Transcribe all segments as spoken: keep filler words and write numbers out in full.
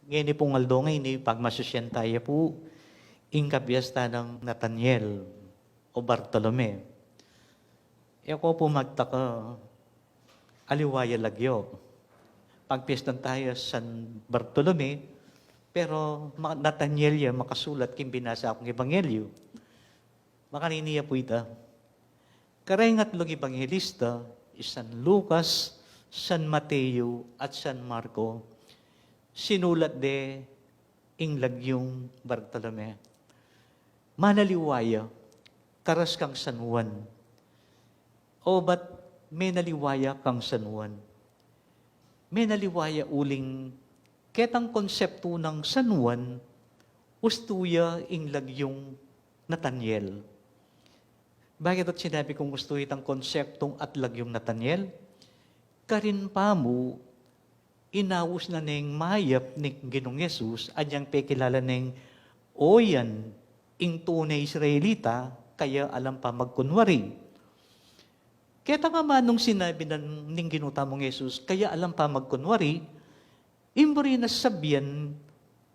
Ngeni pung aldo ngeni, pagmasusyan taya pu ing kapiestan nang Nathaniel o Bartolome. E ko pu magtaka, aliwa ya lagyu. Pagpiestan taya San Bartolome, pero ma-, Nathaniel ya makasulat king binasa kung ebanghelyu. Makanini ya pu ita. Kareng atlung ebanghelista, i San Lucas, San Mateo, at San Marco, sinulat de ing lagyung Bartolome. Manaliwa ya, karas kang San Juan. O bat menaliwa ya kang San Juan? Menaliwa ya uling ketang konseptu nang San Juan, ustu ya ing lagyung Nathaniel. Bakit at sinabi kung ustu itang konseptung at lagyung Nathaniel? Karin pa mu, inaus na neng mayap ning Ginung Jesus, anyang pekilala neng, o yan, ing tune Israelita, kaya alang pamagkunwari. Ketang amanung sinabi na ning Ginu tamung Jesus, kaya alang pamagkunwari, imburi na sabian,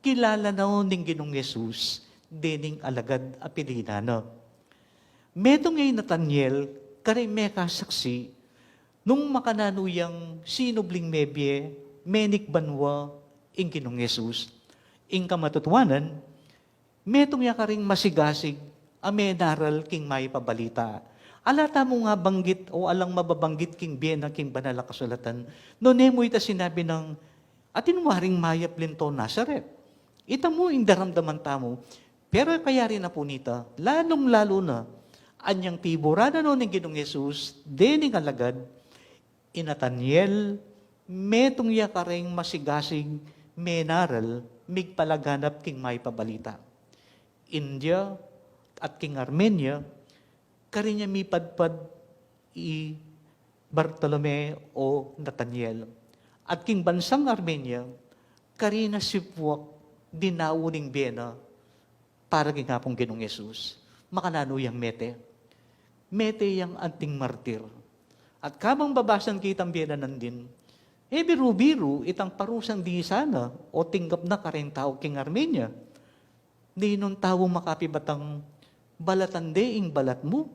kilala na o ning Ginung Jesus, dening alagad a pili na na. Metung ya i Nathaniel, karing mekasaksi, nung makananu yang sinubling mebie, menikbanwa ing Ginung Jesus. Ing kamatutuanan, metung ya karing masigasig a menaral king mayap a balita. Ala tamu nga banggit o alang mababanggit king bie na king Banal a Kasulatan. Nune mu ita sinabi nang, atin waring mayap linto Nazaret. Ita mu ing daramdaman tamu. Pero kayari na pu nita, lalung-lalu na, anyang piburanan no ning Ginung Jesus, dening alagad, i Nathaniel, metung ya karing masigasig menaral, migpalaganap king mayap a balita. India at king Armenia, karin ya mipadpad i Bartolome o Nathaniel. At king bansang Armenia, karin na sipuak dinau ning bie na para king Apung Ginung Jesus. Makananu yang mete? Mete yang anting martir. At kabang babasan kitang bie na nandin, e biru-biru itang parusang di sana o tinggap na kareng tau king Armenia. Ninung tau makapibatang balatan de ing balat mu?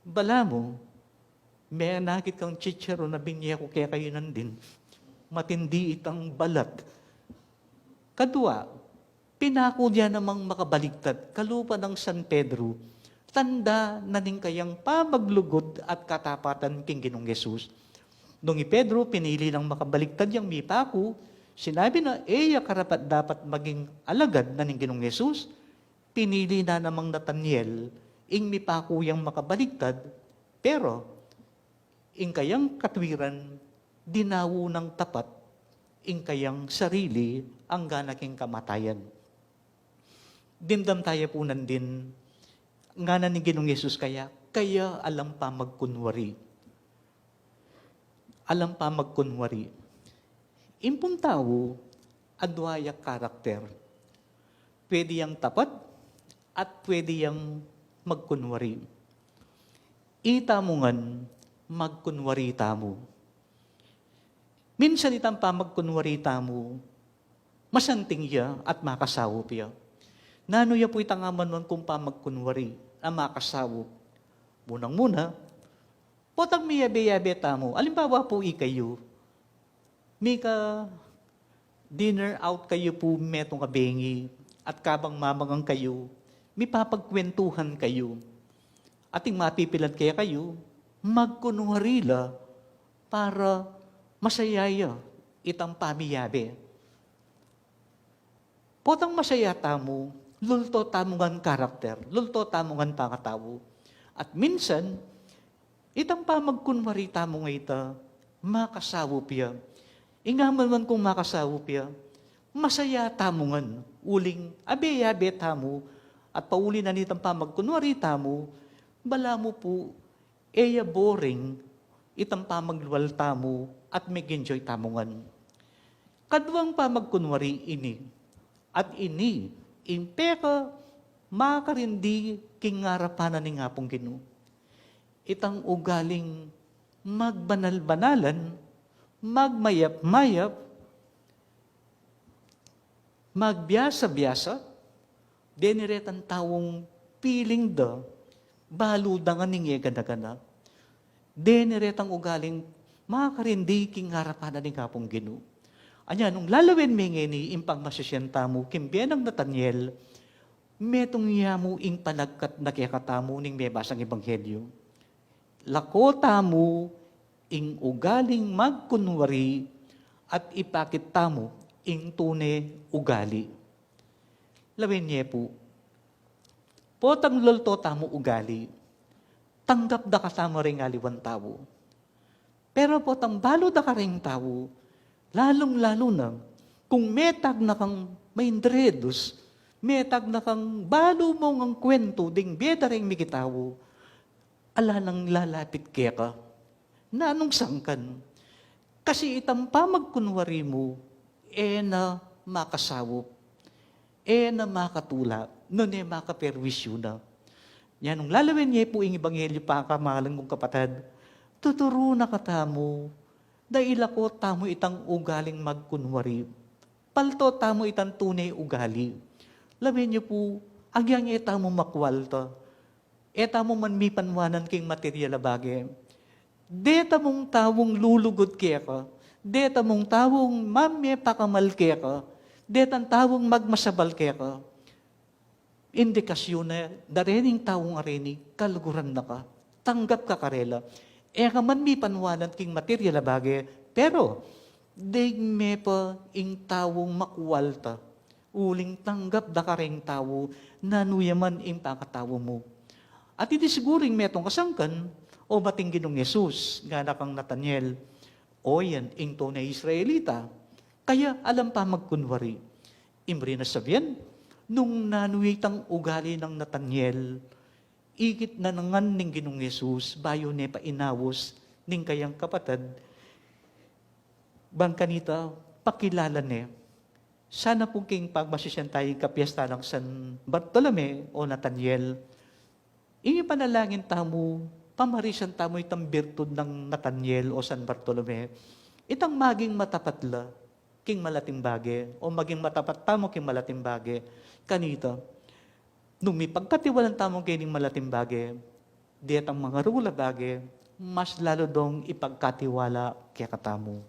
Balamu, menakit kang chicharon a binye ku kekayu nandin. Matindi itang balat. Kadua, pinaku da namang makabaligtad, kalupa nang San Pedro, tanda na ning kayang pamaglugud at katapatan king Ginung Jesus. Nung i Pedro, pinili nang makabaligtad yang mipaku, sinabi na, e ya karapat-dapat maging alagad na ning Ginung Jesus, pinili na namang Nathaniel, ing mipaku yang makabaligtad, pero ing kayang katwiran, dinau nang tapat ing kayang sarili, angga na king kamatayan. Dimdam taya pu nandin, ngana ning Ginung Jesus kaya, kaya alang pamagkunwari. Alang pamagkunwari. Ing pung tau, adwa yang karakter. Pwede yang tapat at pwede yang magkunwari. Itamu ngan, magkunwari tamu. Minsan itang pamagkunwari tamu, masanting ya at makasaup ya. Nanu ya pu itang amanuan kung pamagkunwari a makasaup? Munang-muna, potang miyabe-yabe tamu. Alimbawa pu ikayu, mika-dinner out kayu pu metung a bengi, at kabang mamagang kayu, mipapagkwentuhan kayu. At ing mapipilan kekayu, magkunwari la para masaya ya itang pamiyabe. Potang masaya tamu, lulto tamu ngan karakter, lulto tamu ngan pangatau. At minsan, itang pamagkunwari tamu nga ita, makasaup ya. Ing amanuan kung makasaup ya, masaya tamu ngan, uling abe-abe tamu, at pauli na nitang pamagkunwari tamu, balamu pu, e ya boring itang pamaglual tamu at mag-enjoy tamu ngan. Kaduang pamagkunwari ini, at ini ing peka makarindi king arapan na ning Apung Ginu. Itang ugaling magbanal-banalan, magmayap-mayap, magbiasa-biasa, deni retang taung piling da, balu da ngan ing e gana-gana. Deni retang ugaling makarindi king arapan na ning Apung Ginu. Anya, nung lalawen me ngeni ing pagmasisian tamu king bie nang Nathaniel, metung ya mu ing panagkat na kekatamu ning mebasang ebanghelyu. Lako tamu ing ugaling magkunwari at ipakit tamu ing tune ugali. Lawen ye pu, potang lolto tamu ugali, tanggap da katamu ring aliwan tau. Pero potang balu da karing tau, lalung-lalu na kung metag na kang maindredus, metag na kang balu mu ngang kuwentu ding bie da ring mikitau, ala nang lalapit keka. Nanung sangkan? Kasi itang pamagkunwari mu, e na makasaup, e na makatula, nune makaperwisyu na. Nya nung lalawen ye pu ing ebanghelyu, pakamalan kung kapatad, tuturu na katamu, da ilako tamu itang ugaling magkunwari. Palto tamu itang tune ugali. Lawen ye pu, agyang e tamu makwalta, e tamu man mipanwanan king material a bage. Deta mung taung lulugud keka, deta mung taung mamie pakamal keka, detang taung magmasabal keka, indikasyun na da rening taung areni kaluguran na ka, tanggap ka karela. E ka man mipanwanan king material a bage, pero daig me pa ing taung makwalta, uling tanggap da karing tau, nanu ya man ing pakatau mu. At iti siguru ing metung kasangkan, o bating Ginung Jesus, ngana kang Nathaniel, o yan ing tune Israelita, kaya alang pamagkunwari. Imuri na sabian, nung nanu itang ugali nang Nathaniel, ikit na ngan ning Ginung Jesus, bayu ne pa inaus ning kayang kapatad, bang kanita, pakilala ne. Sana pu king pagmasisian taya king kapiesta nang San Bartolome o Nathaniel, ing ipanalangin tamu, pamarisan tamu itang birtud nang Nathaniel o San Bartolome, itang maging matapat la king malating bage, o maging matapat tamu king malating bage. Kanita, nung mipagkatiwalaan tamu kening malating bage, detang mangarula bage, mas lalu dong ipagkatiwala kekatamu.